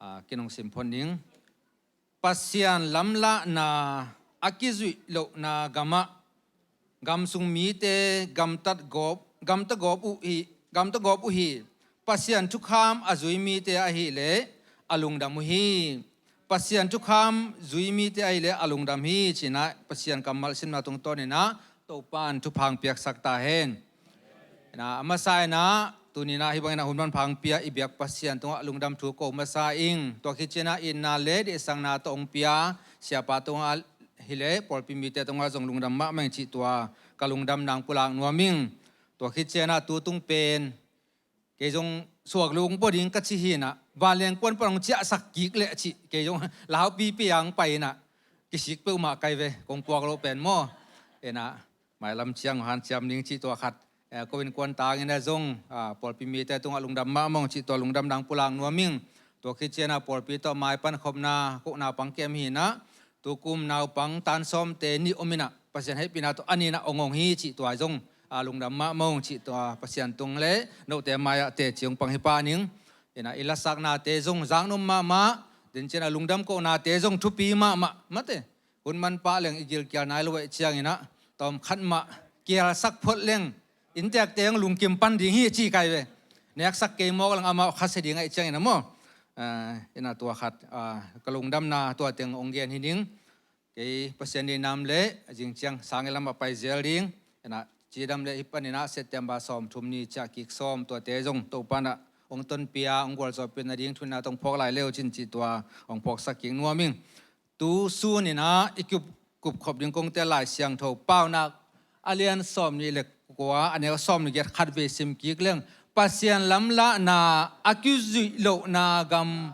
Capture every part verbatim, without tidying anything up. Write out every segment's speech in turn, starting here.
Ah, kinong sim phot ning. Pasian lamlahna a kizuih lohna gamah gamsung mite gamtat gawp, gamta gawp uh hi, gamta gawp uh hi. Pasian thukham a zui mite ahileh a lungdam uh hi. Pasian thukham zui mite ahileh a lungdam hi, cinah Pasian kammal simna tungtawninah Topan thupha piaksak ta hen. Inah, a masa inah, tuninah hih banginah hun manpha pia i biak Pasian tungah lungdam thu ko masa ing. Tua khit cianah itna le deihsakna tawh hong pia siapa tungah hileh pawlpi mite tungah zong lungdam mahmah ing cih tua ka lungdam nang pulak nuam ing. Tua khit cianah tu tung pen kei zong suak lung pua ding ka ci hinah, vanleng kuan pan hong ciahsak kik leh cih kei zong laupipi ang pai inah, kisik peuhmah kai ve, kong puak loh pen maw. Inah, mailam ciang hanciam ning cih tua khat, eh, ko innkuan tangin a zong, ah, pawlpi mite tungah lungdam mahmah ung cih tua lungdam nang pulak nuam ing. Tua khit cianah pawlpi tawh maipan khopna kohna pang kem hinah, tukum naupang tan sawmte nih om inah Pasian hehpihna tawh a ninah ong ong hi cih tua zong, ah, lungdam mahmah ung cih tua Pasian tung le note mai-ah teci ong pang hi pah ning. Inah, i lasaknate zong zaknop mahmah, den cianah lungdam kohnate zong thupi mahmah, mate. Hun manpha leng i gilkial nai lo ahih cianginah tawm khat mah kialsak phot leng innteekte hong lungkim pan ding hi ci kai ve. Neksak kei mawk leng amau khasia ding ahih cianginah maw. Ah, inah tua khat, ah, ka lungdamna tua teng hong gen hi ning. Kei Pasian deihna om leh a zing ciang sang i lamah pai zel ding. Inah cidam leh hih paninah September sawmthum ni ciah kik sawm tuate zong Topanah hong tonpia, hong gualzawhpih nading thu-in ah tawh hong phawk lai le uh cin cih tua hong phawksak kik nuam ing. Tu sun inah i kup, kupkhop ding kong tel Lai Siangtho Paunak a lian sawmnih le kua, a neu sawmnih giat khatvei sim kik leng, Pasian lamlahna a kizuih lohna gamte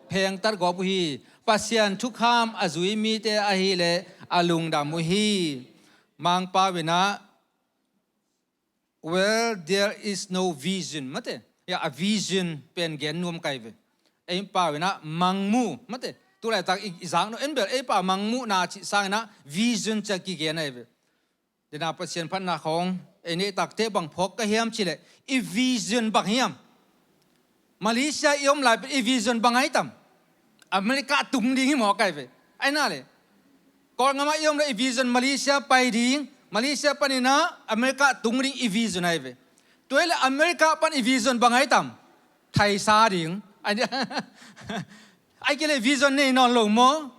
phengtat gawp uh hi. Pasian thukham a zui mite ahileh a lungdam uh hi. Mangpau inah, "Where there is no vision," mate. Ya, a vision pen gen nuam kai ve. Ei pau inah mangmu, mate. Tulaitak i, i zaknop en bel ei pau mangmuhna cih sanginah vision ci-a kigen ahi ve. Dena Pasian phatna khawng ei neih takte bang phawk ka hiam cih leh, i vision bang hiam? Malaysia i om lai pen i vision bang ahi tam? America tung ding hi mawk ahi ve. Ahi na le, Kawlgamah i om le i vision Malaysia pai ding, Malaysia paninah America tung ding i vision ahi ve. Tua hi le America pan i vision bang ahi tam? Thaisa ding. Ahi, ahi kei le vision nei nawn lo maw?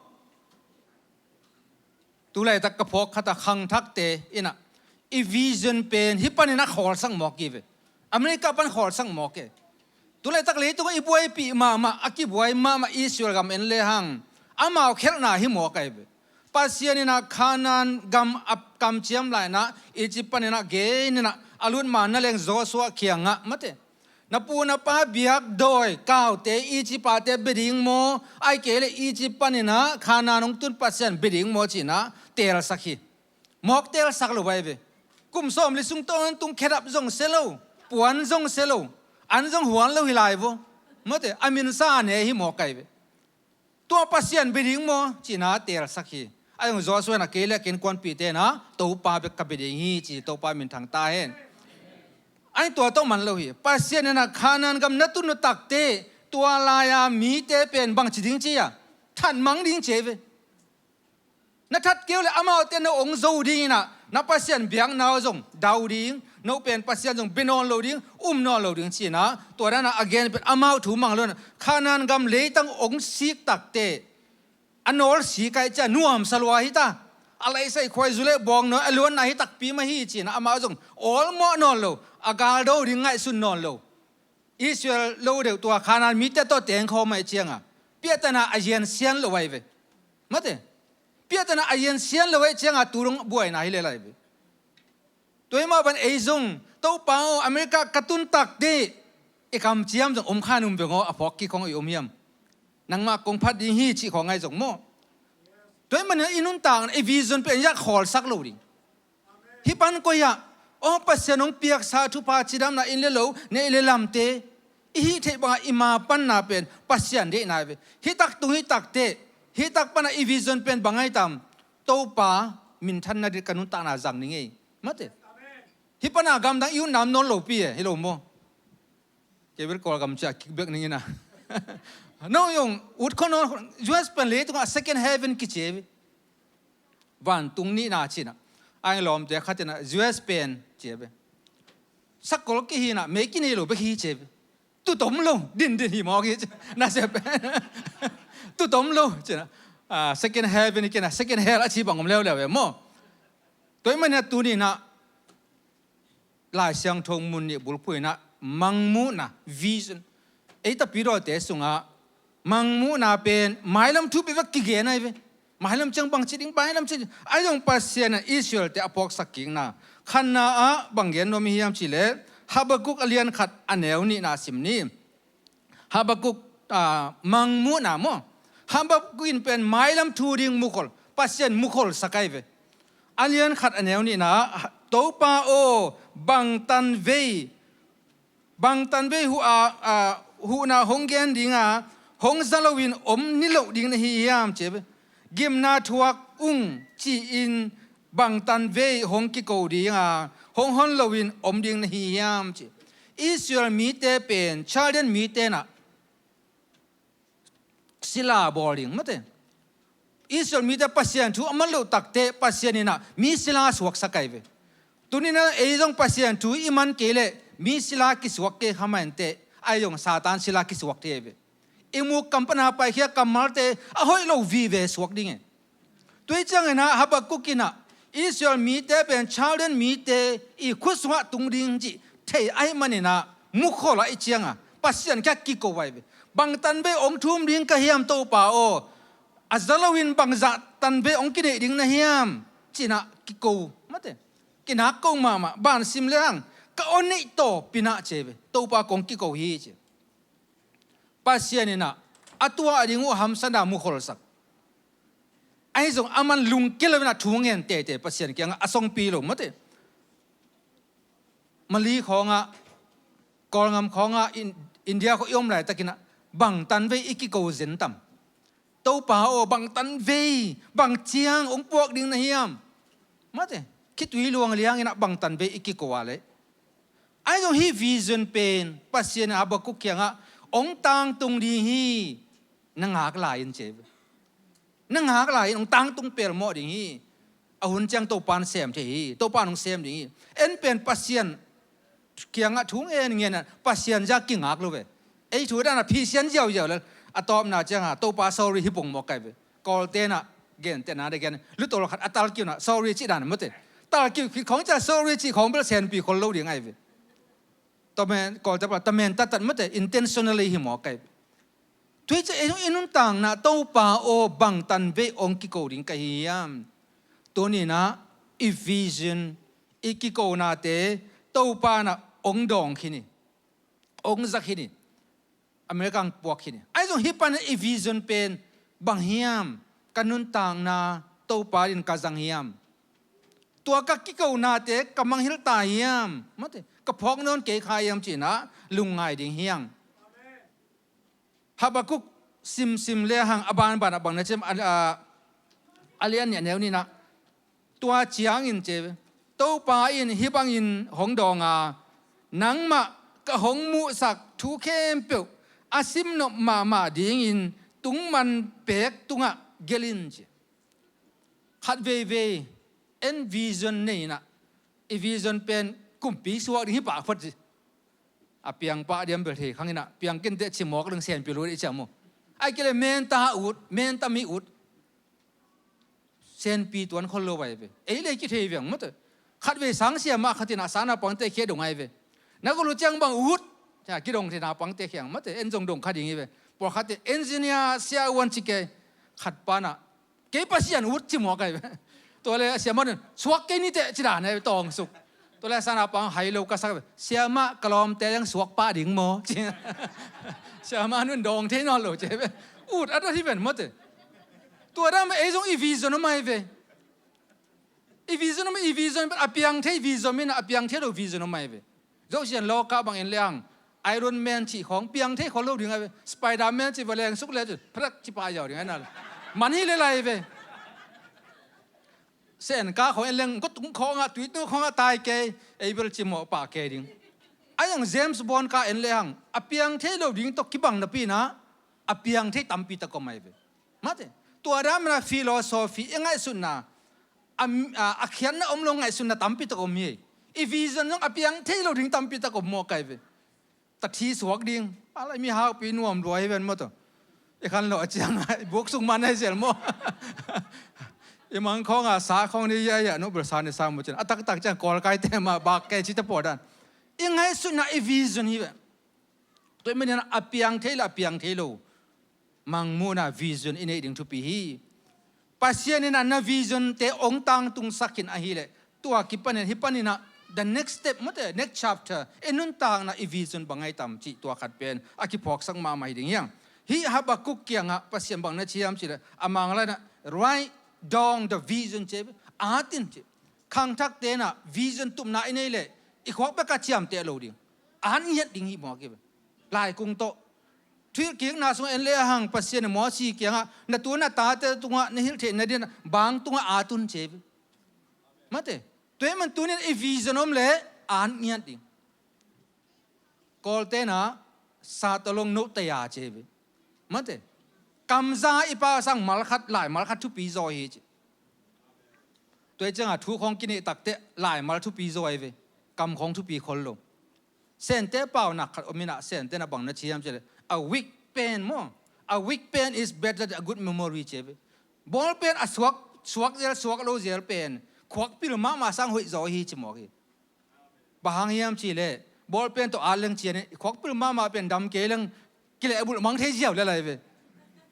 Tulaitak ka phawk khat a khangthakte inah i vision pen hih paninah khawlsak mawk hi ve. America pan khawlsak mawk hi. Tulaitak leitungah i buaipih mahmah, a kibuai mahmah Israel gam en lehang amau khelhna hi mawk ahi ve. Pasian inah Kanaan gam a kamciam lai-inah Egypt paninah gen inah a lut manna leng Joshua kiangah, mate, na pu na pa biak dawi kaute Egypt-ate bia ding maw, ahi kei le Egypt paninah Kanaan hong tun Pasian bia ding maw cinah teelsak hi. Mawk teelsak lo ahi ve. Kum sawmli sung tawntung khedap zong sia lo, puan zong sia lo, an zong huan lo hi lai vo. Mate, a minsa a ne hi mawk ahi ve. Tua Pasian bia ding maw cinah teelsak hi. Ahi zong Joshua inah kei le ka innkuanpihte inah Topa bek ka bia ding hi ci, Topa minthang ta hen. Ahi tua tawh man lo hi. Pasian inah Kanaan gam na tun uh takte tua lai-a mite pen bangci ding ci a, thatmang ding ci ahi ve. Na that kei uh le amaute na ong zo ding inah na Pasian biakna uh zong dau ding, no pen Pasian zong bia nawn lo ding, um nawn lo ding cinah tua danah a gen pen amau thu mang lo inah Kanaan gam leitang ong sik takte a nawlsi kai cia nuamsa lua hi ta. A laisai khuaizu le bawngnawi a luanna hi takpi mah hi cinah amau zong awlmawh nawn lo, a galdo ding ngaihsun nawn lo. Israel lo deuh tua Kanaan mite tawh tengkhawm ahih cianga piahtana a ziansian lo ahi ve. Mate, piahtana a ziansian lo ahih cianga tu dong buaina hi lel ahi ve. Tua hi mah ban ei zong Topa aw, America ka tun takte i kamciam zong om kha num veng aw, a phawk kik khawng i om hiam? Nangmah kong phat ding hi cih khawng ahi zong maw. Tua hi manin i nuntakna i vision pen i zak khawlsak lo ding. Hih pan koi-ah aw Pasian hong piaksa thupha cidamna inn le lo, neih le lamte i hih theih bangah i ma panna pen Pasian deihna ahi ve. Hih tak tung hih takte, hih tak panah i vision pen bang ahi tam? Topa minthanna ding ka nuntakna zang ning ei. Mate, hih pana gamdang i utna om nawn lopi e, hi lo maw? Kei bel Kawlgam ciah kik bek ning ina. No yong ut khon no, U S pen leitungah second heaven kici ve. Vantung nihna cinah. Ai lawmte khat inah U S pen ci ve. Sakol kihinah mei kinei lo bek hi ci ve. Tutom lo, din din hi mawk hi ci. Na se pen. Tutom lo cinah. Ah, second heaven kinah, second hell a ci bang om leuleu ve maw. Tua i manah tuninah Lai Siangtho mun nih bulphuh inah mangmuhna, vision. Ei tapidawte sungah mangmuhna pen mailam thu peuh vek kigen ahi ve. Mailam ciang bangci ding, mailam ciang ding. Ahi zong Pasian in Israel-te a phawksak kikna khatna ah bang gen nuam i hiam cihleh Habakkuk a lian khat a neu nihna sim ni. Habakkuk, ah, mangmuhna maw? Habakkuk in pen mailam thu ding mukhol, Pasian mukholsak ahi ve. A lian khat a neu nihna ah, Topa aw, bangtan vei, bangtan vei huh a, ah, huhna hong gen dinga hong za loin om niloh ding na hi hiam ci ve. Gimna thuak ung ci-in bangtan vei hong kiko dinga hong hon loin om ding na hi hiam ci. Israel mite pen Chaldean mite nah sila bawl ding mate. Israel mite Pasian thu a man loh takte Pasian inah mi sila suaksak ahi ve. Tuninah ei zong Pasian thu i man kei leh mi sila kisuak kei kha mah inteh, ahi zong Satan sila kisuak thei ahi ve. I muk kam pana paikhia kammalte a hoih lo vive suak ding e. Tua hi cianginah Habakkuk inah Israel mite pen Chaldean mite i khut sungah tung ding cih thei ahih maninah mukhol ahih cianga Pasian kiang kiko ahi ve. Bangtan vei ong thum ding ka hiam Topa aw, a za loin bangzah tan vei ong kineih ding na hiam cinah kiko mate. Kinak ko mahmah, ban sim le hang ka aw neih tawpinah ci ve. Topa kong kiko hi ci. Pasian inah a tuah ding uh hamsatna mukholsak. Ahi zong a man lungkia lo inah thu ngen tete Pasian kiangah a songpi lo mate. Mali khawngah, Kawlgam khawngah, In-, India khawng i om laitakinah bangtan vei i kiko zen tam. Topa aw, bangtan vei, bang ciang ong puak ding na hiam? Mate, khitui luang lianginah bangtan vei i kiko a leh. Ahi zong hih vision pen Pasian in Habakkuk kiangah ong tangtung ding hi, na ngak lai-in ci ve. Na ngak lai-in ong tangtung pelmawh ding hi. A hun ciang Topa in sem thei hi, Topa in ong sem ding hi. En pen Pasian kiangah thu ngen ngen a Pasian zia kingak lo ve. Ei thu danah phisian ziauziau le a tawpna cianga Topa sorry hi pongmawk kai ve. Kawltenah gentehna de gen lutol khat a talkiunah sorry cih dan mate. Talkiu khit khawng ciah sorry cih khawng bel senpi khol lo ding ahi ve. Tamen, Kawlte pah tamen tattat mate, intentionally hi mawk kai. Tua hi ciah ei nuntakna Topa aw bangtan vei ong kiko ding ka hi hiam? Tuninah i vision, i kikonate Topa nah ong dawng khin hi. Ong za khin hi. America ang puak khin hi. Ahi zong hih panah i vision pen bang hiam? Ka nuntakna Topa din ka zang hiam? Tua ka kikonate ka mangngilh ta hiam? Mate, ka phawk nawn kei kha hiam cinah lungngai ding hi hang. Habakkuk simsim le hang a banbanah bang na ci hiam, a, a, a lian nih a neu nihna. Tua ciangin ci ve, Topa in hih bangin hong dawng a, nangmah ka hong muhsak thu khempeuh a simnop mahmah dingin tungman pek tungah gelh in ci. Khat veivei en vision nei inah i vision pen kumpi suak ding hi pah phot ci. A piang pah diam bel thei khang inah piang kinteh cimawk ding senpi lo dih ciang maw? Ai kei le menta ut, menta mi ut. Senpi tuan khol lo vai ve. Ei le kithei veng mate. Khat vei sang sia mah khat inah sana pangte khia dong ai ve. Na gulu ciang bang ut. Cia kidong thei na pangte khiang mate. En zong dong kha ding hi ve. Pawlkhatte engineer sia uan ci kei. Khat panah kei Pasian ut cimawk ai ve. Tua le siamah nun suak kei niteh ci dan ai ve tawngsuk. Tua le sana pang hai lo ka sak ve. Siamah ka lawmte leng suak pah ding maw ci. Siamah nun dawng thei nawn lo ci ve. Ut a dot hi ven mate. Tua dan ei zong i vision om ai ve. I vision om, i vision a piang thei vision in a piang thei lo vision om ai ve. Zosian lawka bang en le ang Iron Man cih khawng piang thei khol lo ding ai ve. Spider Man cih va leng suk le cun prak ci pah ziau ding ai na le. Man hi le lai ve. Sen ka khawng en leng kut tung khawngah tuitu khawngah tai kei ei bel cimawh pah kei ding. A iang James Bond ka en le hang, a piang thei lo ding tawh kibang napi-in ah a piang thei tampi tak om ahi ve. Mate, tua dan mah philosophy i ngaihsutna a, a, a khiatna om lo ngaihsutna tampi tak om hi. I vision zong a piang thei lo ding tampi tak om mawk ahi ve. Tathi suak ding. A lai mi haupi nuam lua hi ven maw tawh. I khan lo a ciang a, i buk sung man ahi zel maw. I mang khawng a sa khawng ni ya ya no bel sa ni sa mu cin. A taktak ciang kawl kai te mah bak kei ci ta pawh dan. I ngaihsutna i vision hi ve. Tua i manin a piang thei lo, a piang thei lo mangmuhna vision i neih ding thupi hi. Pasian in ah na vision te hong tangtungsak in ahih leh, tua kipanin, hih panin ah the next step, mate, next chapter, i nuntakna i vision bang ahi tam cih tua khat pen a kiphawksak mahmah hi ding hi hang. Hih Habakkuk kiangah Pasian bang na ci hiam cih leh, a Mangkam lai-in ah, write down the vision ci, at in ci. Khangthakte in ah vision tupna i neih leh i khuak bek a ciamteh lo ding, at ngiat ding hi mawk hi ve. Laikung tawh thuhilhkikna sungah en le hang, Pasian in Mosi kiangah, na tu na tate tungah na hilh theih nadingin bang tungah at un ci ve. Mate, tua hi man tuni-in i vision om leh at ngiat ding. Kawlte in ah, sa tawlong no taya ci ve. Mate, kamza i pau sang mal khat, laimal khat thupi zaw hi ci. Tua hi ciangah thu khawng kineih takteh laimal thupi zaw ahi ve. Kam khawng thupi khol lo. Sente pau nak khat om in ah, Sente in ah bang na ci hiam cih leh, a weak pen maw, a weak pen is better than a good memory ci ve. Ball pen a suak, suak zel, suak lo zel pen khuak pil mahmah sang hoih zaw hi ci mawk hi. Bang hang hiam cih leh, ball pen tawh at leng cian in, khuak pil mahmah pen dam kei leng kileh bulh mang thei ziau lel ahi ve.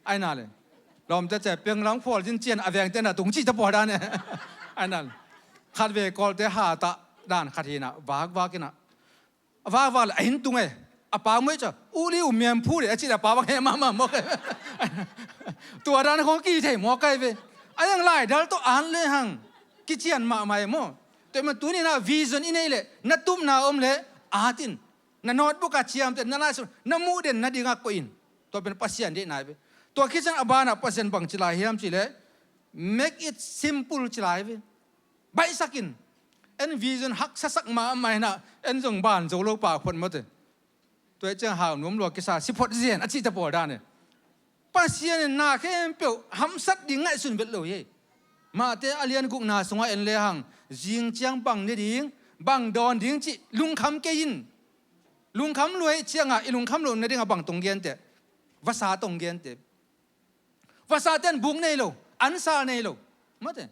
Ahi na leh, lawmte ci a, peng lam khual zin cian a vengte na tung cih ta pawh dan e. Ahi na leh, khat vei Kawlte hat a dan khat hi in ah, vakvak in ah, a vakvak leh a hin tung e. A pa muh ciang, "U li u miam phu le," a cih leh a pa bang heh mahmah mawk e. Tua dan khawng kithei mawk ahi ve. A iang laidal tawh at le hang kician mahmah hi maw. Tua hi man tuni-in ah vision i neih leh, na tupna om leh at in. Na notebook ah ciamteh, na laisung, na muh den nadingah koih in. Tua pen Pasian deihna hi ve. Tua khit ciang a banah Pasian bang ci lai hiam cih leh, make it simple ci lai ve. Baihsak in. En vision haksasak mahmah in ah, en zong ban zo lo pak phot mate. Tua hi ciang hau nuam lua kisa, si phot zen a cih ta pawh dan e. Pasian in na khempeuh hamsat ding ngaihsun vet lo hi. Matthai a lian gukna sungah en le hang, zing ciang bang ne ding, bang dawn ding cih lungkham kei in. Lungkham lua ahih ciangah i lungkham loh nadingah bang tawh genteh? Vasa tawh genteh. Vasate in buk nei lo, ansal nei lo. Mate,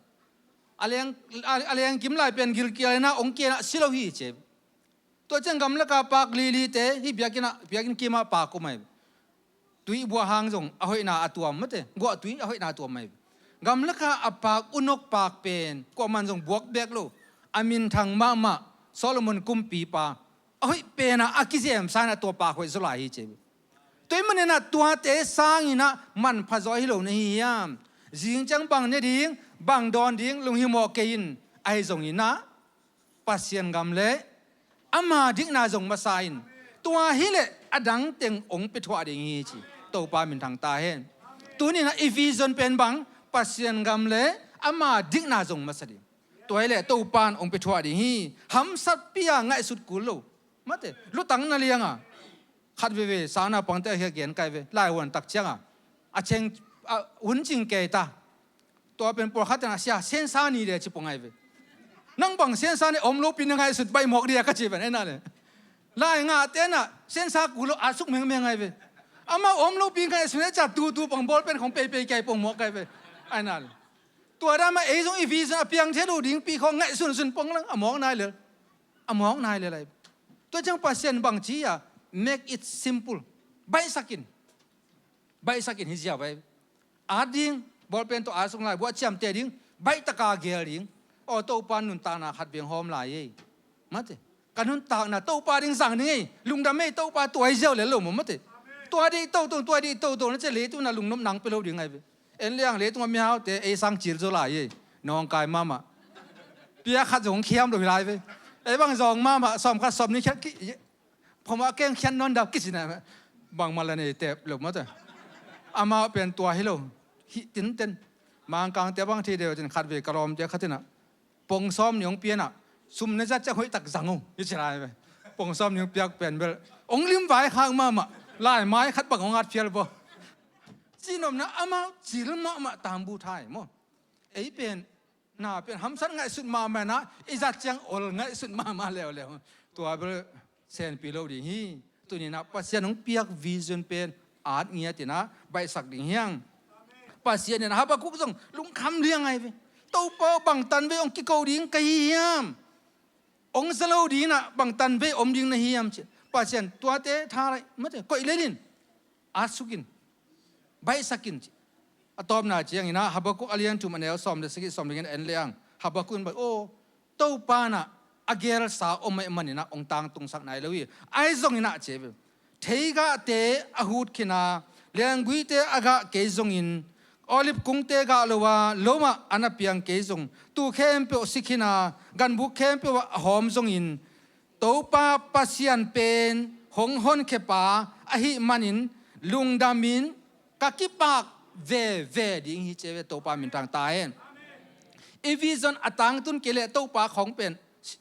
a leng, a, a leng kim lai pen gilkial in ah ong kial in ah si lo hi ci. Tua ciang gamlakah pak lilite, hih biakinn ah, biakinn kimah pak om ahi. Tui buah hang zong a hoihna a tuam mate, guahtui a hoihna a tuam ahi. Gamlakah a pak unok pak pen kuaman zong buak bek lo, a minthang mahmah Solomon kumpipa, a hoih pen ah a kizemsa in ah tua pak hoih zaw lai hi ci. Tua hi manin ah tuate sangin ah manpha zaw hi lo na hi hiam? Zing ciang bang ne ding, bang dawn ding lunghimawh kei in. Ahi zongin ah Pasian gam le ama dikna zong masa in. Tua hi leh a dang teng ong pia thuah ding hi ci. Topa minthang ta hen. Tuni-in ah i vision pen bang, Pasian gam le ama dikna zong masa ding. Tua hi leh Topa in ong pia thuah ding hi. Hamsatpi-a ngaihsut kul lo. Mate, lutang na liang a, khat veve sa naupangte a hia gen kai ve, laihuan tak ciang a, a ceng, a hun cing kei ta. Tua pen pawlkhat in ah, "Sia, sensa ni le," ci pong ahi ve. "Nang bang sensa ni om lopi na ngaihsut baih mawk dia," ka ci ven, ahi na le. Lai ngahte in ah sensa kul lo a suk mengmeng ahi ve. Amau om lopi ngaihsut ne ca tutu pang ball pen khong peipei kei pong mawk ahi ve. Ahi na le. Tua dan mah ei zong i vision a piang thei lo dingpi khong ngaihsunsun pong lang a mawk nai lel. A mawk nai lel ahi. Tua ciang Pasian bang ci a, "Make it simple." Baihsak in. Baihsak in hi ziau ahi. At ding, ball pen tawh at sung lai, buah ciamteh ding, baih taka gel ding. Aw, Topa nuntakna khat veng hawm lai ei. Mate. Ka nuntakna Topa ding zang ding ei. Lungdam ei, Topa tua hi ziau lel lo maw mate. Tua deih toto, tua deih toto na ci a, leitung na lungnop nang pia lo ding ahi ve. En liang leitung a mihaute ei sang cil zaw lai ei. Nawngkai mahmah. Pia khat zong khiam lo hi lai ve. Ei bang zawng mahmah, sawm khat sawm nih khiat ki, phamah keng khian nawn dau kici na. Bangmah la nei tep lo mate. Amau pen tua hi lo. Hih tinten. Mangkangte bang thei deuh cin khat vei ka lawmte khat in ah, pong sawm nih hong pia in ah, "Sum na zat ciang hoih tak zang o," hi ci lai ve. Pong sawm ning piak pen bel ong lim vai khak mahmah, lai mai khat bang ong at phial bo. Cihnopna amau cil mahmah tambu thai maw. Ei pen na pen hamsat ngaihsut mahmah inah i zat ciang ol ngaihsut mahmah leuleu. Tua bel senpi lo ding hi. Tuninah Pasian hong piak vision pen at ngiat inah baihsak ding hiang. Pasian inah Habakuk zong lungkham liang ai ve. Topa aw, bangtan vei hong kiko ding ka hi hiam? Hong za lo dinginah bangtan vei om ding na hi hiam ci. Pasian tuate tha lai mate, koih lelin, at sukin, baihsakin ci. A tawpna cianginah Habakuk a lian thum a neu sawm le sagih, sawm le giat en le ang. Habakuk in baih aw, Topa inah a gelsa om ahih maninah hong tangtungsak nai lo hi. Ahi zonginah ci ve. Theigahte a hut khin a, lengguite a gah kei zongin, olive kungte gah lo a, lo ah an a piang kei zong, tuu khempeuh si khin a, ganbuk khempeuh ah a hawm zongin, Topa Pasian pen hong honkhiapa ahih manin lungdamin ka kipak veve ding hi ci ve. Topa mintang ta hen. I vision a tangtun kei leh Topa khawng pen,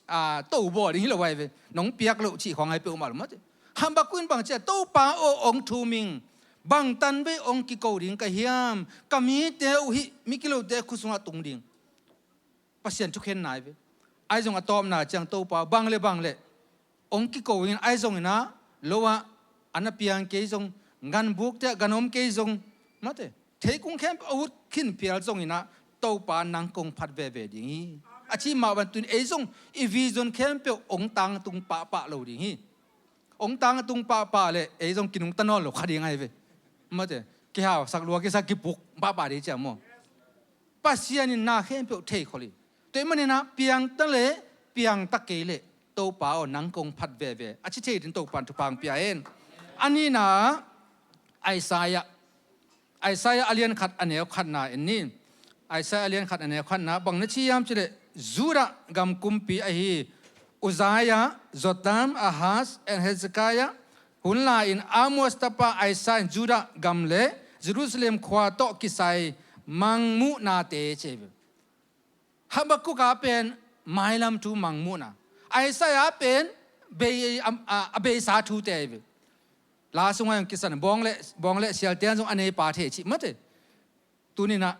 ah, to bawl ding hi lo ai ve. Nong piak loh cih khawng ai peuhmah lo mate. Habakuk in bang ci a, Topa aw, hong thum ing. Bangtan vei hong kiko ding ka hiam? Ka mite uh hih migilote khut sungah tung ding. Pasian thukhen nai ve. Ahi zong a tawpna ciang Topa bang le bang le hong kiko in, ahi zonginah lo ah an a piang kei zong, ganbukte ah gan om kei zong mate, theikung khempeuh a hut khin phial zonginah Topa nang kong phat veve ding hi. A cih mah bang tuin ei zong i vision khempeuh hong tangtung pahpah lo ding hi. Hong tangtung pahpah le ei zong kinungta nawn lo kha ding ai ve. Mate, kihausak lua kisa kipuk pahpah ding ciam maw. Pasian in na khempeuh theikhol hi. Tua ahih maninah piangta le piangta kei leh Topa aw, nang kong phat veve a ci thei ding Topa in thupha hong pia hen. A nihna Isaiah, Isaiah a lian khat a neu khatna en ni. Isaiah a lian khat a neu khatna bang na ci hiam ci leh, Judah gam kumpi ahi Uzziah, Jotham, Ahaz and Hezekiah hun lai-in Amoz tapa Isaiah in Judah gam le Jerusalem khua tawh kisai mangmuhnate ci hi ve. Habakuk a pen mailam thu mangmuhna, Isaiah a pen bei, a, a, a beisa thute hi ve. La sungah hong kisan bawng le, bawng le sialte an zong a neipa thei cih mate. Tuninah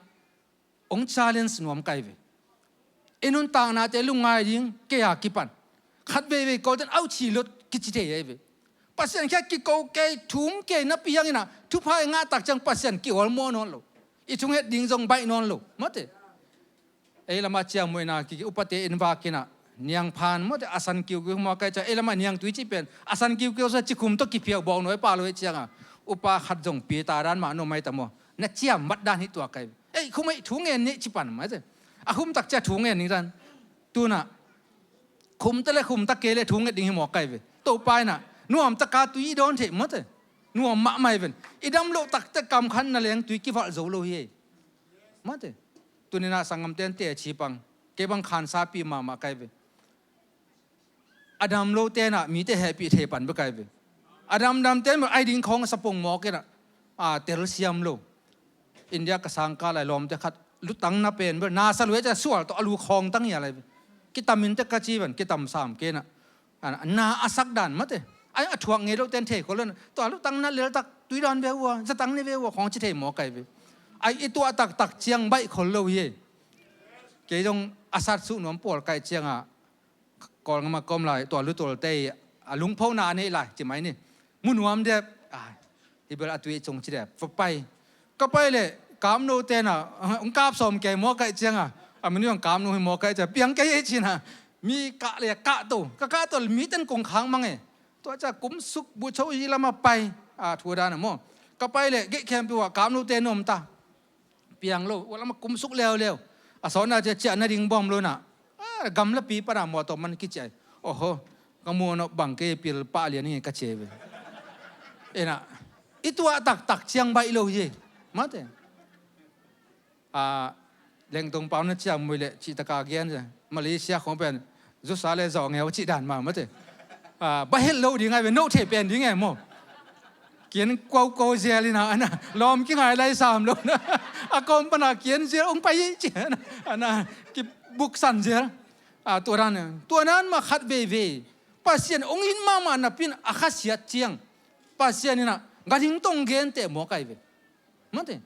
hong challenge nuam ka hi ve. I nuntaknate lungngai ding kei a kipan khat veivei kawlten auchi lot kici thei ahi ve. Pasian khia kiko kei, thum kei napi hanginah thupha i ngah tak ciang Pasian kiawl mawh nawn lo. I thunget ding zong baih nawn lo mate. Ei lamah ciangmuina kiki upate inn vakinah niangphan mawte a san kiukiu hi mawk ai cia, ei lamah niangtui cih pen a san kiukiu sa cikhum tawh kiphiau bawk nuai pa lo ei cianga upa khat zong pita dan mah nuam ai ta maw? Na ciam mat dan hi tuak ai. Ei khum ei thu ngen nih ci pan mawte a khum tak cia thu ngen nih dan. Tunah khumta le khumta kei le thu nget ding hi mawk ai ve. Topa inah nuam taka tui i dawn theih mawte nuam mahmah ai ven. I dam loh takte kam khan na leng tui kivalh zo lo hi ei. Mate. Tuninah sanggamte an teci pang kei bang khansapi mahmah kai ve. A dam lo tenah mite hehpih thei pan bek kai ve. A damdam ten bel ai ding khawng a sapung mawk inah a telsiam lo. India ka sangka lai lawmte khat lutang na pen bel na sa luai cia sual tawh a lu khawng tang hia lai ve. Kitam in te ka ci ven, kitam sam kenah. A, na a sak dan mate. Ai a thuak ngei lo ten thei khol lo na. Tua lutang na leltak tui dan ve ua, zatang ne ve ua khawng ci thei mawk kai ve. Ai i tuah taktak ciang baih khol lo hi. Kei zong a sat suh nuam pawl kai cianga Kawlngam a kom lai tua lutul tei a lungphona a neih lai ci mai ni. Mu nuam dep. Ai, hi bel a tui cung ci dep va pai. Ka pai le kamno tena hong kap sawm kei mawk kai cianga a minu hong kamno hi mawk kai cia piang kei ei cina. Mi kah le kah to, ka kah to mi ten kong khang mang e. Tua cia kum suk bu cho i lama pai. A thu dana maw? Ka pai le geih khempeuh ah kamno te nom ta. Piang lo, ua lama kum suk leuleu. A sawtna cia ciah nading bawm lo na. A gamlapi pana mawtaw man kiciai. Oho, ka muan awh bang kei pil pah lian hi ka cia ve. Ena i tuah taktak ciang baih lo hi. Mate. A, Lengtong pau na ciam mui le cihtaka gian cia. Malaysia khong pen zusa le zawh ngeu cih dan ma mate. A, ba helh lo ding ai ve, no thei pen ding e maw? Kian kuaukuau zel ina ana lawm kingai lai sam lo na. A kawm pana kian zel ong pai hi ci ana, ana kibuksan zel. A, tua dan, tua dan ma khat veivei Pasian hong it mahmah napi-in a khasiat ciang Pasian in ah ganhing tawh hong genteh mawk ahi ve. Mate.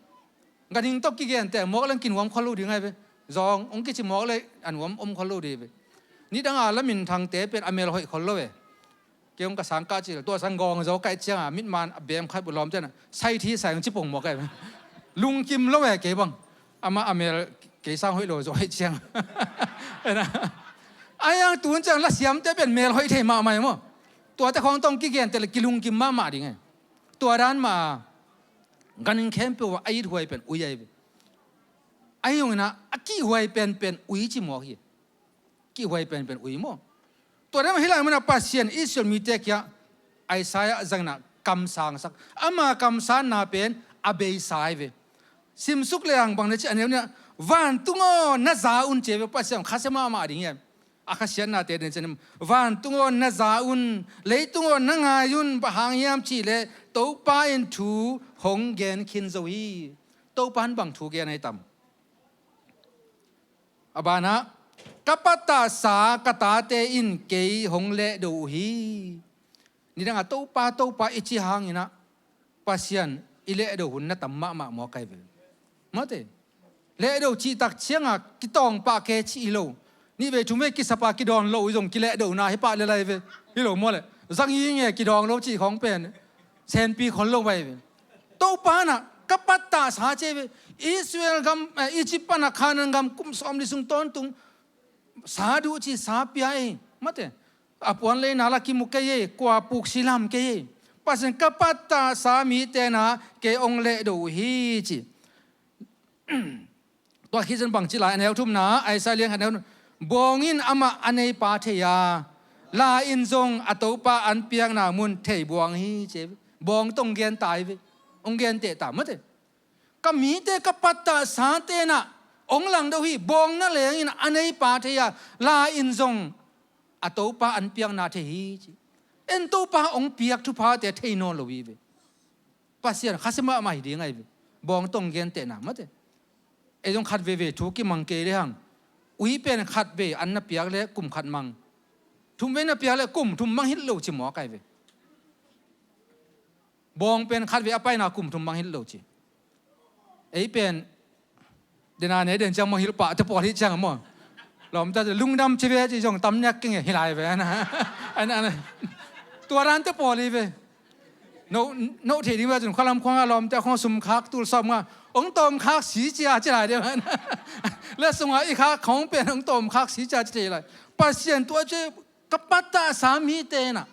Ganhing tawh kigenteh mawk leng kinuam khol lo ding ahi ve. Zawng hong kici mawk leh a nuam om khol lo ding ahi ve. Nidang a la minthangte pen a mel hoih khol lo ve. Kei hong ka sang kah cil tua sang gawng zaw kaih ciang a mitman a bem khat bu lawmte na saithi sai hong ci pong mawk ahi ve. Lungkim lo ve kei bang. Amah a mel kei sang hoih lo zaw ahi ciang. Ahi hang tun ciang la siamte pen mel hoih thei mahmah hi maw. Tuate khawng tawh hong kigenteh leh kilungkim mahmah ding ahi. Tua dan mah a ganhing khempeuh a it huai pen ui ahi ve. Ahi zongin ah a kihhuai penpen ui ci mawk hi. Kihhuai penpen ui maw. Tua dan mah hih lai munah Pasian Israel mite kiang Isaiah zangin ah kamsangsak. Ama kamsanna pen a beisa ahi ve. Simsuk lehang bang na ci a neu ni ah, vantung aw na za un ci ahi ve. Pasian khasia mahmah ding hi. A khasiatnate den ciang, vantung aw na za un, leitung aw na ngai un, bang hang hiam cih leh Topa in thu hong gen khin zo hi. Topa in bang thu gen ahi tam? A banah, ka pattahsa ka tate in kei hong lehdo uh hi. Nidang a Topa, Topa i cih hangin ah Pasian i lehdo hun na tam mahmah mawk ahi ve. Mate. Lehdo cih tak ciang a kitawng pah kei cih hi lo. Nih vei thum vei kisap a kidawn loh uh zong kilehdona hi pah lel ahi ve. Hi lo maw leh. Zang hi nge kidawng lo cih khawng pen. Senpi khol lo ahi ve. Topa in ah ka pattahsa ci ahi ve. Israel gam, eh, Egypt pan a Canaan gam kum sawmli sung tawntung sa duh ci sa pia hi. Mate. A puan leina la kimu kei hi, kua puk si lam kei hi. Pasian ka pattahsa mite na kei hong lehdo uh hi ci. Tua khit ciang bang ci lai, a neu thumna, Isaiah lian khat neu, bawng in amah a neipa thei a, la in zong a Topa an piakna mun thei buang hi ci. Bawng tawh hong gen ta hi ve. Hong genteh ta mate. Ka mite ka pattahsate na hong langdo hi. Bawng na leng in a neipa thei a, la in zong a Topa an piakna thei hi ci. En Topa hong piak thuphate thei nawn lo hi ve. Pasian khasia mahmah hi ding ahi ve. Bawng tawh hong gentehna mate. Ei zong khat veivei thu kimang kei lehang, ui pen khat vei an na piak leh kum khat mang. Thum vei na piak leh kum thum mang hilh lo ci mawk ahi ve. Bawng pen khat vei a paina kum thum mang hilh lo ci. Ei pen dena ne den ciang mang hilh pahte pawl hi ciang maw. Lawmta lungdam ci ve ci zong tam niak keng hi lai ve ana. Ana, ana. Tua dante pawl hi ve. No, no thei ding ve cun khualam khuang a lawmte khong sum khak tul sawm nga hong tawm khak si cia ci lai deuh ana. Le sungah i khak khong pen hong tawm khak si cia ci thei lai. Pasian tua ci ka pattahsa mite na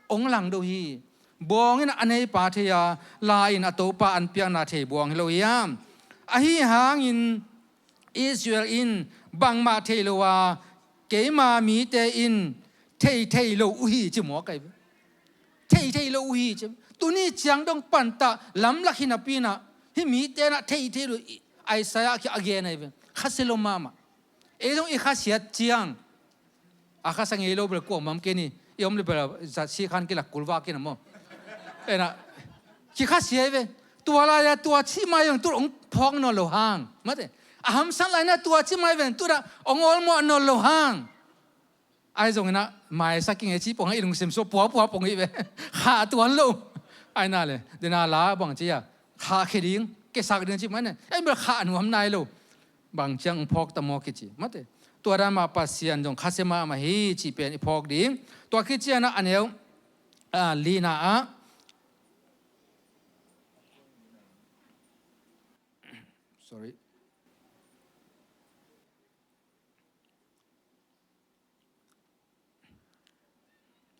hong langdo hi. Bawng in a neipa thei a, la in a Topa an piakna thei buang hi lo hiam? Ahi hangin Israel in bangmah thei lo a, keima mite in thei thei lo uh hi ci mawk ahi ve. Thei thei lo uh hi ci. Tuni ciang dong pantah lamlak hi napi-in ah hih mite na thei thei lo uh hi. Isaiah kiang a gen ahi ve. Khasia lo mahmah. Ei zong i khasiat ciang a khasa ngei lo bel kuamah om kei ni. I om le bel zatsi khan kilak kulvak kei na maw. Ena kikhasia hi ve. Tua lai-a tua cih mai zong tu hong phawk nawn lo hang mate. A hamsat lai-in ah tua cih mai ven tu dah hong awlmawh nawn lo hang. Ahi zongin ah maisak kingei cih pong a i lungsim sua puapua pong hi ve. Khah tuan lo. Ahi na le dena la bang ci a khah khia ding kesak ding cih mai ne. En bel khah nuam nai lo. Bang ciang phawk ta maw kici mate. Tua dan mah Pasian zong khasia mahmah hi cih pen i phawk ding. Tua khit ciangin ah a neu, a, lina ah, sorry.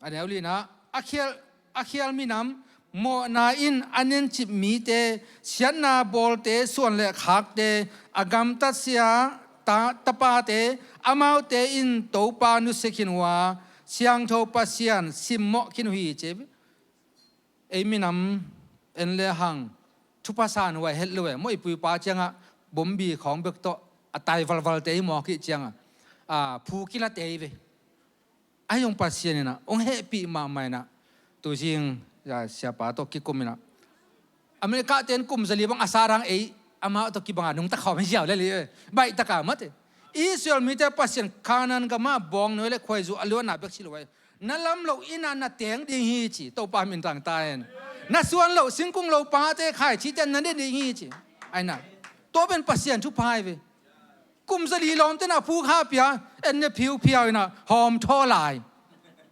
A neu lina, a khial, a khial minam, mawhna in a nencip mite, siatna bawlte, suan le khakte, a gamtat sia ta, tapate, amaute in Topa nusia khin uh a, siangtho Pasian simmawh khin uh hi ci. Ei minam en le hang thupha san huai het lo e maw, i pu i pa ciangah bombi khawng bek tawh a tai valvalte i mawk hih ciangah, a, phu kilate i ve. Ahi zong Pasian inah hong hehpih mahmah inah tuzing, a, siapa tawh kikum inah America ten kum zali bang a sa dang ei amah tawh kibangah nungta khawm hi ziau le li e. Baih taka mate. Israel mite Pasian Canaan gamah bawng nuai le khuaizu a luatna bek si lo ai. Na lam loh inn ah na teng ding hi ci, Topa min thang ta hen. Na suan loh singkung lo pate khaici te na ne ding hi ci. Aina. Tua pen Pasian thupha hi ve. Kum zali lawmte na phuk ha pia, en ne phiuphiau ina hawm thaw lai.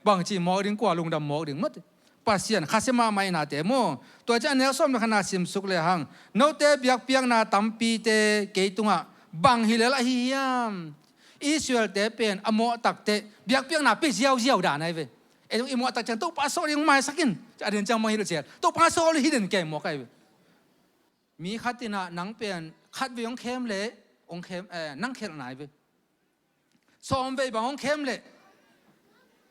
Bangci mawk ding, kua lungdam mawk ding mate. Pasian khasia mahmah inate maw. Tua ciang a neu sawm le khatna simsuk le hang, note biakpiakna tampite kei tungah bang hi lel ahi hiam? Israelte pen a mawhtakte biakpiakna pia ziauziau dan ahi ve. Ei, i mawhtak ciang Topa sawl ding maisak in. A den ciang mawh hi lo ciat. Topa sawl hi den kei mawk ahi ve. Mi khat inah nang pen khatvei hong khem leh hong khem, eh, nang khelh nai ve. Sawmvei bang hong khem leh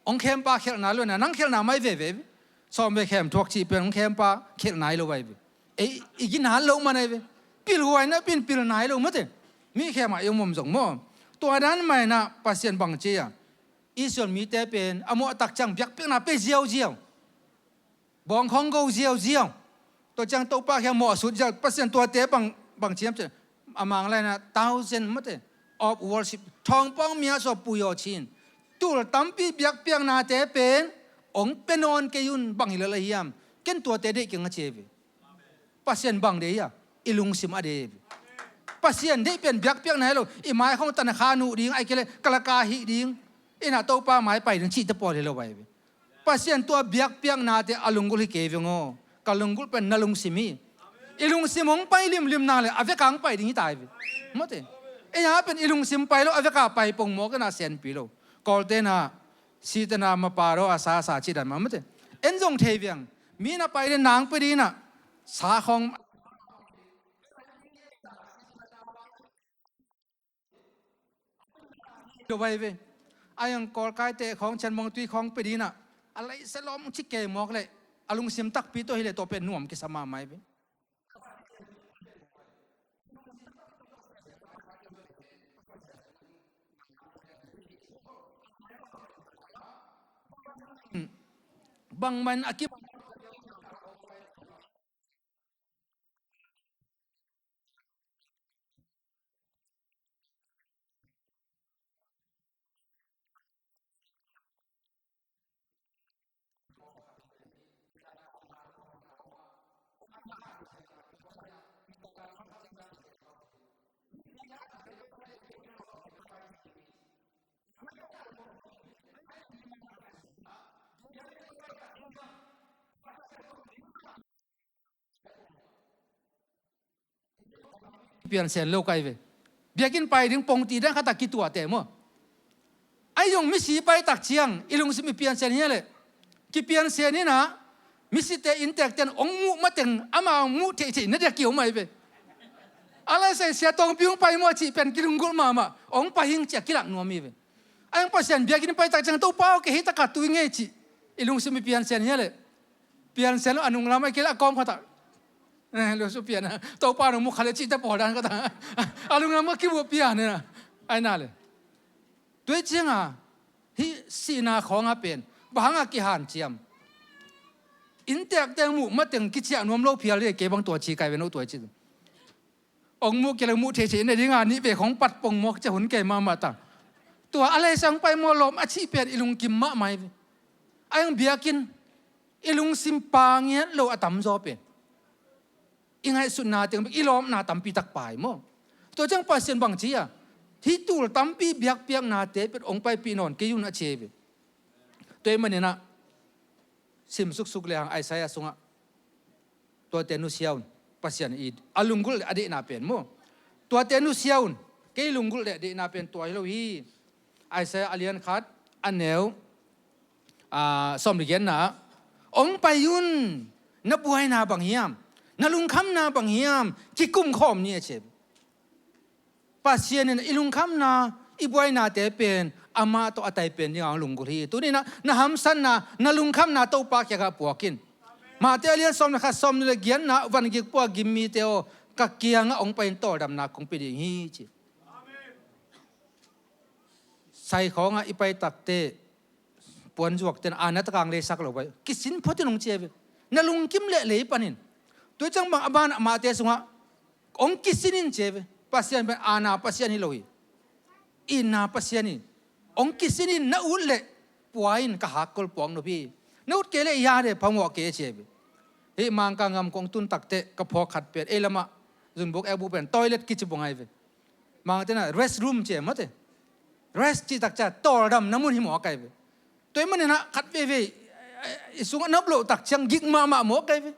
hong khempa khelh nai lo inah nang khelhna mai veve ve. Sawmvei khem thuak cih pen hong khempa khelh nai lo vai ve. Ei, i ginat loh man ahi ve. Pilhuai na pin pil nai lo mate. Mi khem ah i om om zong maw. Tua dan mah inah Pasian bang ci a, Israel mite pen a mawhtak ciang biakpiakna pia ziauziau. Bawngkhawng go ziauziau. Tua ciang Topa kiang mawhsut ziau. Pasian tuate bang, bang ciam ciam. A Mang lai inah thousand mate of worship. Thawngpawng mia sua pui aw cin. Tul tampi biakpiaknate pen hong pia nawn kei un, bang hi lel ahi hiam? Ken tuate deih keng a ci ve. Pasian bang deih a, i lungsim a deih. Pasian deih pen biakpiakna hi lo, i maikhawng tan kha nuh ding, ai kei le kalaka hih ding, inah Topa mai pai ding cihte pawl hi lo vai ve. Pasian tua biakpiaknate a lunggulh hi kei veng aw. Ka lunggulh pen na lungsim hi. I lungsim hong pai limlim nang le a vekah hong pai ding hi tai ve. Mate. Ei a pen i lungsim pai lo, a vekah pai pongmawk inah senpi lo. Kawlte inah sitena maparo a sa a sa cih dan mah mate. En zong thei viang. Mi na pai le nang pia ding inah sa khawng lo vai ve. A yang kawlkaite khawng cian mawng tui khawng pia ding inah a laisa lawm ci kei mawk le a lungsim takpi tawh hi le tua pen nuam kisa mahmah hi ve. Bangman a kim Piansen lo kai ve. Biakinn pai ding pongti dan khat a kituahte maw. Ai zong misi pai tak ciang i lungsim i piansen hi a leh. Kipiansen inah misite innteekten hong muh mateng amau muh theihtheih na dia kiom ahi ve. A laisai Sia Tawngpi hong pai maw cih pen kilunggulh mahmah, hong pai hing ci a kilak nuam hi ve. Ai hong Pasian biakinn pai tak ciang Topa aw kei hih takah tui ngei cih i lungsim i piansen hi a leh. Piansen lo a nunglam a kil a kawm khatah. Eh, lo su pian a. Topa nong mu khat le cihte pawl dan khatah. A lunglam a kibuh pian a. Ai na le. Tua cianga hih sihna khawngah pen bang hangah kihanciam? Innteekte muh mateng kiciah nuam lo phial dih kei bang tua ci kai ve no tua ci. Ong muh kei le muh theithei na dinga nih vei khong pat pongmawk cia hun kei mahmah ta. Tua a leisang pai maw lawm a cih pen i lungkim mahmah hi ve. A eng biakinn i lungsim pangiat lo a tamzaw pen i ngaihsutna teng bek i lawmna tampi tak pai maw? Tua ciang Pasian bang ci a hih tul tampi biakpiaknate pen ong paipih nawn kei un a ci hi ve. Tua ih maninah sim suksuk le hang Isaiah sungah tuate nusia un. Pasian i a lunggulh le a deihna pen maw? Tuate nusia un. Kei lunggulh le a deihna pen tua hi lo hi. Isaiah a lian khat a neu a sawm le giatna ah ong pai un. Na buaina bang hiam? Na lungkhamna bang hiam? Kikum khawm ni a ci. Pasian in i lungkhamna i buainate pen amah tawh a tai pen dingah hong lunggulh hi. Tuninah na hamsatna na lungkhamna Topa kiangah puak in. Mate a lian sawm le khat sawm ni le giatna van gik pua gim mite aw ka kiangah hong pai in tawldamna kong pia ding hi ci. Sai khawngah i pai takte puanzuak ten a na takang leisak lo bai kisin photin hong cia ve. Na lungkim leh lei panin tua ciang bang a ban amahte sungah hong kisin in cia ve. Pasian pen ana Pasian hi lo hi. Itna Pasian hi. Hong kisin in na ut leh pua in ka hakkol puak nop hi. Na ut kei leh ya de phamawh kei a ci hi. Hih Mangkang gam kong tun takteh ka phawk khat pen ei lamah zunbuk ekbuk pen toilet kici bang ahi ve. Mangte na restroom ci e mawte. Rest cih tak ciang tawldamna mun hi mawk ahi ve. Tua ahih manin ah khat veivei i sungah na om loh tak ciang gik mahmah mawk ahi ve.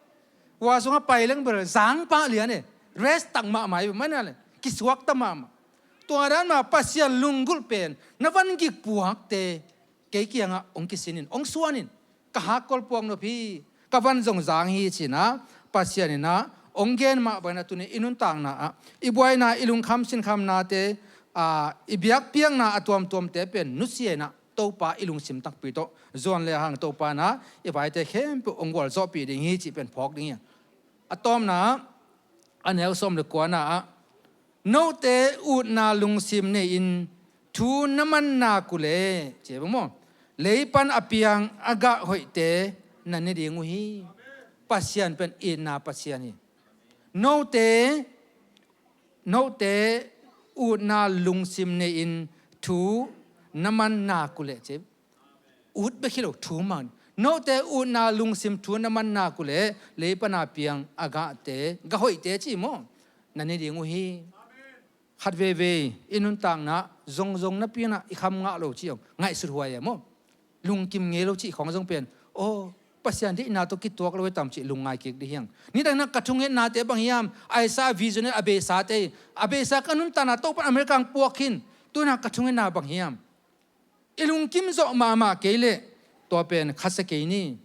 Hua sungah pai leng bel zang pah lian e. Rest tak mahmah ahi ve manin ah le kisuakta mahmah. Tua dan mah Pasian lunggulh pen na van gik puakte kei kiangah hong kisin in, hong suan in, ka hakkol puak nop hi, ka van zong zang hi ci-in ah Pasian in ah hong gen mah bangin ah tuni i nuntakna ah i buaina, i lungkham sinkhamnate, aa, i biakpiakna a tuamtuamte pen nusia in ah Topa i lungsim takpi tawh zuan le hang Topa in ah i vaite khempeuh hong gualzawhpih ding hi cih pen phawk ding hi. A tawpna ah, a neu sawm le kuana ah, note utna lungsim nei-in thu na man nak uh leh, ci hi bang maw, lei pan a piang a gah hoihte na ne ding uh hi. Pasian pen itna Pasian hi. Note, note utna lungsim nei-in thu na man nak uh leh, ci hi. Ut bek hi lo, thu man. Note utna lungsim thu na man nak uh leh lei pan a piang a gahte, gah hoihte ci maw, na ne ding uh hi. Khat veivei i nuntakna zongzong napi-in ah i kham ngah lo ci hong ngaihsut huai e maw. Lungkim ngei lo cih khawng zong pen, aw, Pasian deihna tawh kituak lo hi tam cih lungngai kik ding hi hang. Nidang in ah ka thungetnate bang hiam, Isaiah vision in a beisate hi. A beisa ka nuntakna Topa in America hong puak khin, tu-in ah ka thungetna bang hiam. I lungkim zawh mahmah kei leh tua pen khasia kei ni.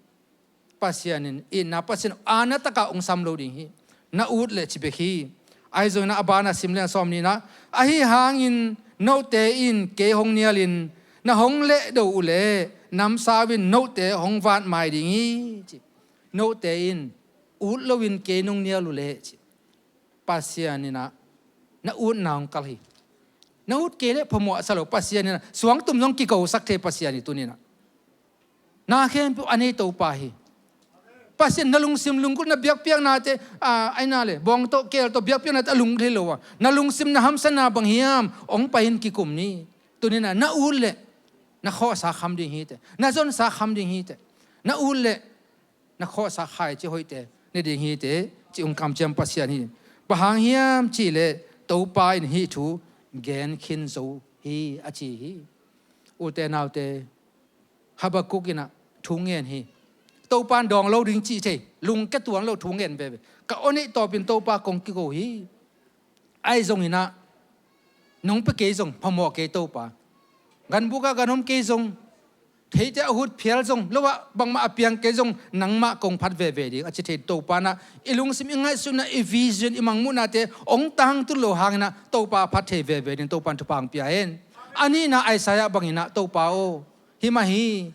Pasian in itna Pasian aana takah hong sam lo ding hi. Na ut leh ci bek hi. Ahi zongin ah a ban ah sim leng sawm nihna, ahi hangin note in kei hong nialin na hong lehdo uh leh namsau in note hong vat mai ding hi, ci. Note in ut loin kei nong nial uh leh, ci. Pasian in ah na utna hong kalh hi. Na ut kei leh phamawh a sa lo Pasian in ah suangtum zong kikosak thei Pasian hi tuni-in ah. Na khempeuh a nei Topa hi. Pasian na lungsim lunggulh na biakpiaknate, a, aina le bawng tawh keel tawh biakpiaknate a lunggulh hi lo a, na lungsim na hamsatna bang hiam hong pai-in kikum ni. Tuni-in ah na ut leh na khawhsa kham ding hi teh. Na zonsa kham ding hi teh. Na ut leh na khawhsa khaici hoihte ne ding hi teh, ci hong kamciam Pasian hi. Bang hang hiam cih leh Topa in hih thu gen khin zo hi a ci hi. Ute naute, Habakkuk in ah thu ngen hi. Topa in dawng lo ding cih thei, lungkia tuan lo thu ngen veve. Ka aw neih tawpin Topa kong kiko hi. Ahi zongin ah nong pia kei zong phamawh kei Topa. Ganbuk ah gan om kei zong, theite a hut phial zong, lo ah bangmah a piang kei zong nangmah kong phat veve ding a ci thei Topa in ah i lungsim, i ngaihsutna, i vision, i mangmuhnate hong tangtun lo hangin ah Topa a phat thei veve ding Topa in thupha hong pia hen. A nihna Isaiah bangin ah Topa aw, hi mah hi.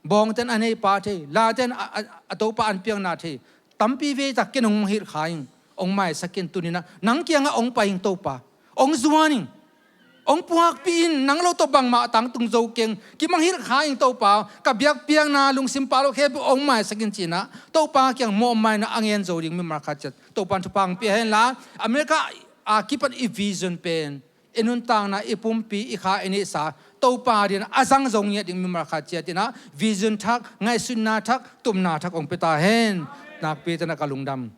Bawngte in a neipa thei, late in a, a, a Topa an piakna thei, tampi vei tak ken hong hilh kha ing, hong maisak in tuni-in ah nang kiangah hong pai ing Topa, hong zuan ing, hong puakpih in, nang lo tawh bangmah a tangtung zo keng, kimang hilh kha ing Topa, ka biakpiakna lungsim pha lo khempeuh hong maisak in ci-in ah Topa kiang mawhmaina a ngen zo ding mimal khat ciat Topa in thupha hong pia hen la, America a kipan i vision pen i nuntakna, i pumpi, i kha, i neihsa Topa adingin a zang zo ngiat ding mimal khat ciat in ah vision thak, ngaihsutna thak, tupna thak hong pia ta hen. Nakpi takin ah ka lungdam.